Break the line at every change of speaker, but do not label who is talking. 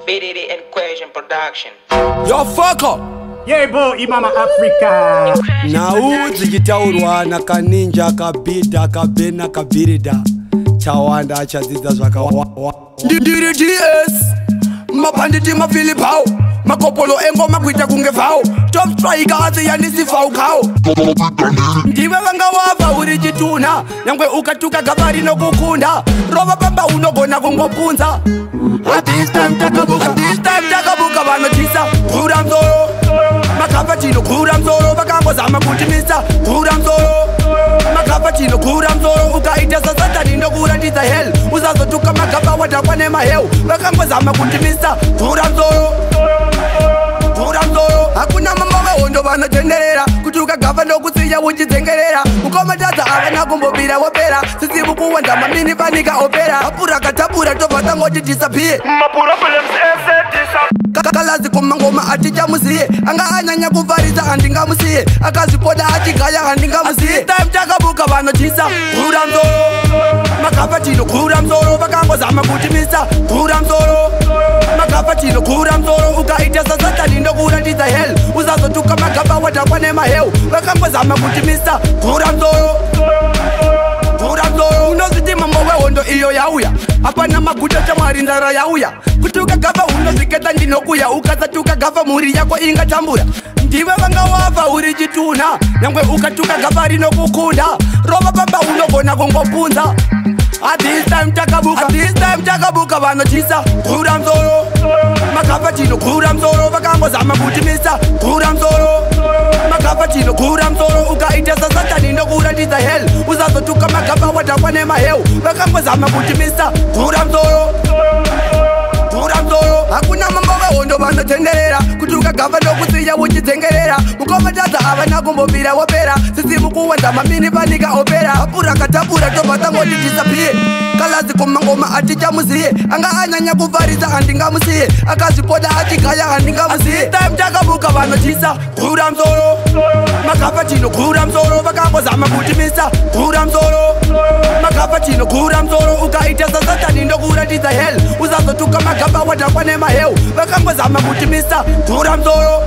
BDD Equation Production.
Yo fucker.
Yebo imama Africa.
Nhau dzichitaurwa nakaninja kabhidha kabhena kabhirida chawanda achadzidza zvakawanda. Ndiri DS mabhanditi mafilipao makopolo engoma kuita kunge vhao top striker asi yandisifaukawo ndive vanga wabva uri chitunha nyangwe ukatuka gava rinokukunda rova pamba unogona kungopunza. This time takabuka, this time takabuka vanotyisa gura musoro makabva tino gura musoro vakangozama kutimisa gura musoro makabva tino gura musoro ukaita sasatani ndokuratidza hell usazotuka magabva wadhakwa nemaheu vakangozama kutimisa gura musoro gura musoro hakuna mama vehondo vanotenderera kuti ukagabva ndokusiya uchidzengerera ukomatadza avana kumbobira wopera sisivu kuwanza mamini fanika opera apura katapura tobva tangoti disappear kalazi kumangoma atichamusiye anga anyanya kufarisa handingamusiye akazvipoda achigaya handingamusiye time takabuka vanotyisa gura musoro makabva tino gura musoro vakangozama kutimisa gura musoro makabva tino gura musoro ukaita sasatani ndokuratidza hell usazotuka magabva wadhakwa nemaheu vakangozama kutimisa gura musoro gura musoro unozviti mambo wehondo iyo yauya hapana maguta chamwari nzara yauya kuti ukagabva unozviketa ndinokuya ukasati ukagabva mhuri yako ingatambura ndive vanga wabva uri chitunha nyangwe ukatuka gabva rinokukunda rova pamba unogona kungopunza. This time takabuka, this time takabuka vanotyisa gura musoro makabva tino gura musoro vakangozama kutimisa gura musoro makabva tino gura musoro ukaita sasatani ndokuratidza hell usazotuka magabva wadhakwa nemaheu vakangozama kutimisa gura musoro gura musoro hakuna mambo vehondo vanotenderera kuti ukagabva ndokusiya uchidzengerera mukomatadza avana kumbobira wopera sisivu kuwanza mamini fanika opera apura katapura tobva tangoti disappear kalazi kumangoma atichamusiye anga anyanya kufarisa handingamusiye akazvipoda achigaya handingamusiye time takabuka vanotyisa gura musoro makabva tino gura musoro vakangozama kutimisa gura musoro makabva tino gura musoro ukaita sasatani ndokuratidza hell usazotuka magabva wadhakwa nemaheu vakangozama kutimisa gura musoro.